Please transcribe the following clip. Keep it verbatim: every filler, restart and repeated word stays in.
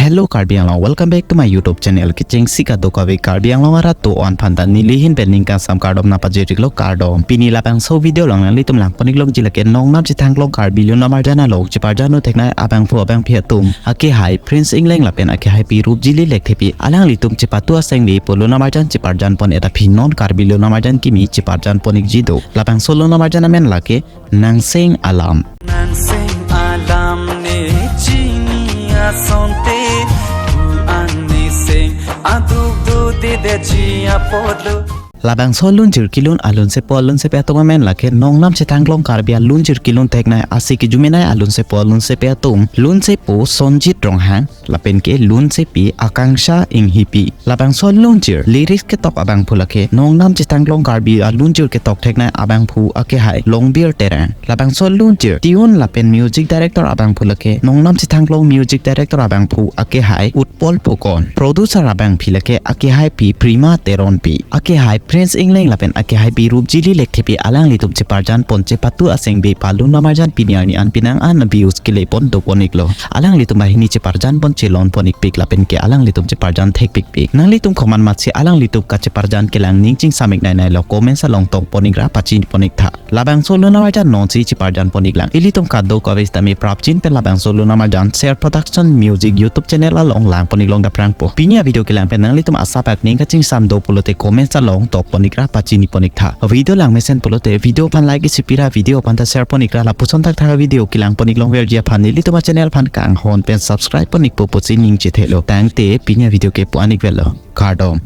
Hello Karbi Anglong, welcome back to my YouTube channel. Kechengsi kadokave Karbi Anglong arat do-an aphanta neli ahin pen ning kangsam kardom nangpajir-iklo, kardom. Pini labangso video along nanglitum langpon-iklongji lake nongnam chethanglong Karbi Lun Amarjan along cheparjan-o theknei abangphu abangphi atum, akehai Prince Engleng lapen akehaipi Rupjili Lekthepi, alanglitum chepatu asengbe pu Lun Amarjan cheparjan pon-et aphi non Karbi Lun Amarjan kimi cheparjan pon-ikji do. Labangso Lun Amarjan amen lake Nangseng Alam. Nangseng alam ne chini asonte, tu ang niseng aduk du de de ji apotlo. Labangso lunjir kelun alunsepo alunsepi atum amen lake nongnam chethanglong Karbi alunjir kelun theknei, ase kejumenei alunsepo alunsepi atum, lunsepo Sonjit Ronghang lapen ke lunsepi Akangsha Inghipi. Labangso lunjir lyrics ketok abangphu lake nongnam chethanglong Karbi alunjir ketok theknei abangphu akehai Longbir Terang. Labangso lunjir tune lapen music director abangphu lake nongnam chethanglong music director abangphu akehai Utpal Phukan. Producer abangpi lake akehaipi Prima Teronpi. Akehai Prince Engleng lapen akehaipi Rupjili Lekthepi alanglitum cheparjan pon chepatu asengbe pu Lun Amarjan pini arni an penang an views kele pon dopon-iklo. Alanglitum banghini cheparjan pon chelon pon-ikpik lapen ke alanglitum cheparjan thekpikpik. Nanglitum komat matsi alanglitum kacheparjan kelang ning chingsam-ik nainei lo, comments along tong pon-ikra pachini pon-iktha. Labangso Lun Amarjan nonsi cheparjan pon-iklang. Ilitum kadokave sitame prapjin pen labangso Lun Amarjan Ser Production Music YouTube channel along langpon-iklong daprangpo. Pini avideo kelang pen nanglitum asap akning kachingsam do pulote comments along tong pon-ikra pachini pon-iktha. Video langmesen pulote video aphan like isi pira, video aphanta share pon-ikra, lapuson thakthak video kelang pon-iklongverji aphan ilitum achannel aphan kanghon pen subscribe pon-ikpo pusi ning chethelo. Tangte pini avideo ke pu-an-ikvelo. Kardom.